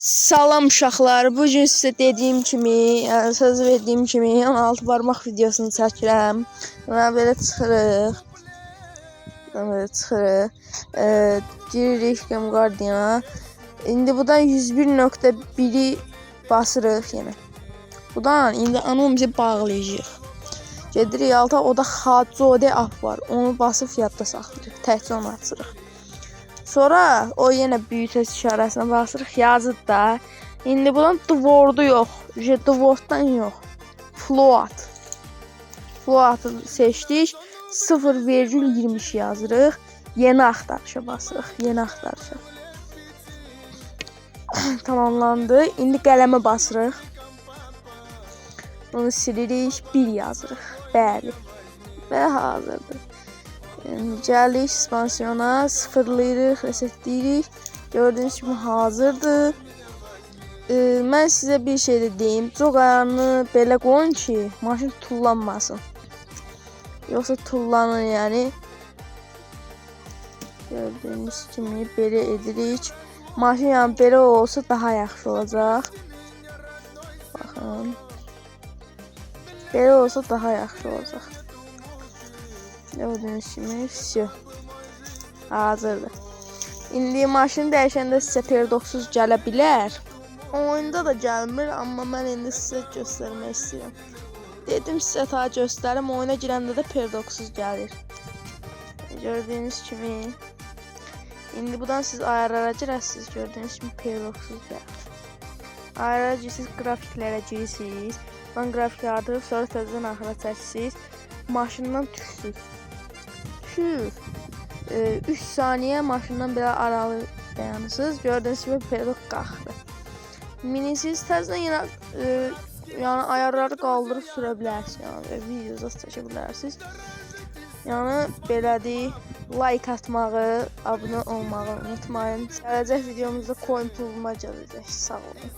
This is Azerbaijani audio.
Salam uşaqlar, bu gün sizə dediyim kimi, yəni söz verdiyim kimi 16 barmaq videosunu çəkirəm. Mən belə çıxırıq. Mən belə çıxırıq. Giririk Game Guardian-a. İndi buradan 101.1-i basırıq yenə. Buradan indi anonimizi bağlayacağıq. Gedirik alta, o da HCOD app var. Onu basıb yadda saxlayırıq. Təkcə onu açırıq. Sonra o yenə böyütəc işarəsinə basırıq, yazır da. İndi buradan dwordu yox, dworddan yox. Float. Float'ı seçdik. 0,22 yazırıq. Yeni axtarışa basırıq. Yeni axtarışa. Tamamlandı. İndi qələmə basırıq. Bunu silirik, 1 yazırıq. Bəli. Və hazırdır. İndi gəlirik suspansiyona, sıfırlayırıq, resetləyirik. Gördüyünüz kimi hazırdır. Mən sizə bir şey də deyim. Çox ayarını belə qoyun ki, maşın tullanmasın. Yoxsa tullanır yəni. Gördüyünüz kimi belə edirik. Maşın yəni belə olsa daha yaxşı olacaq. Baxın. Belə olsa daha yaxşı olacaq. Gördüyünüz kimi, всё. Hazırdır. İndi maşın dəyişəndə sizə perdoksuz gələ bilər. Oyunda da gəlmir, amma mən indi sizə göstərmək istəyirəm. Dedim sizə ta göstərim, oyuna girəndə də perdoksuz gəlir. Gördüyünüz kimi. İndi buradan siz ayarlara girəsiniz, gördüyünüz kimi perdoksuz gəlir. Ayarlara girirsiniz, qrafiklərə girirsiniz. Buradan qrafikləri artırıb, sonra təzədən axıra çəkirsiniz. Maşından düşsün. Düşür. 3 saniyə maşından belə aralı dayanırsınız. Gördüyünüz kimi perdok qalxdı. Minisiz təzədən yenə yəni ayarları qaldırıb sürə bilərsiniz. Yəni və video çəkə bilərsiniz. Yəni belədir. Like atmağı, abunə olmağı unutmayın. Gələcək videomuzda coin puluma gələcək. Sağ olun.